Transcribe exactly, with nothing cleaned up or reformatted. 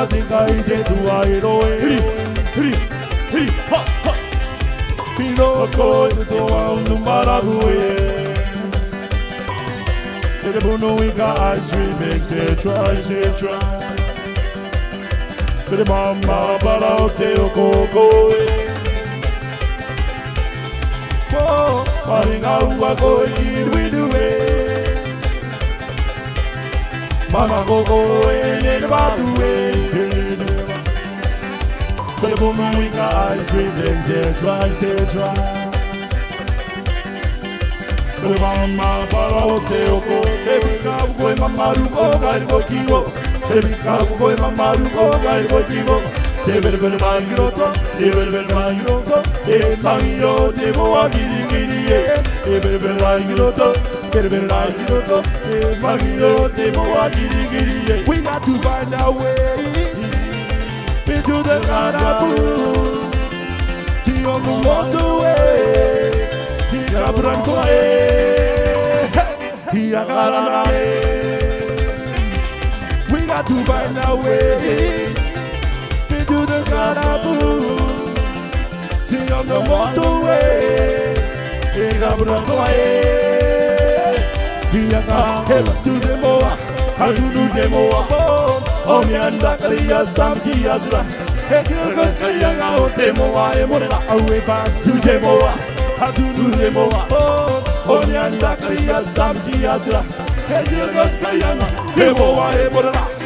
Te kai te tuai roe. Hiri, hiri, hiri, ha, ha. Pino ko te toa unu marabu e. Te te bunu i ka ice cream, et cetera, et cetera. Te te mama para o te o koko e. Ko, paringa ua ko i widu e. Mama koko e ne batu e. Te te bunu i ka ice cream, et cetera, et cetera. Te te mama para o te o ko. Te bika ko e mama ru ko ka ko kiwo. Te bika ko e mama ru ko ka ko kiwo. Te bere bere mangi roto, te bere bere mangi roto. Te mangi ro te mo a kiri kiri e. Te bere bere mangi roto, te bere bere mangi roto. Te mangi ro te mo a kiri kiri e. We got to find a way into the Kanapu. Ti on the motorway. Ti kabran ko e. He, he, ya karana e. We got to find a way into the Kanapu. Ti on the motorway. He, kabran ko e. He, ya ka, he, tu de moa. Hadu du de moa. O mi anda kariya tam ki yatra. He kira ka kaya nga o te moa e morena. Awe ba su te moa. Hadu du te moa. O ni anda kariya tam ki yatra. He kira ka kaya nga te moa e morena.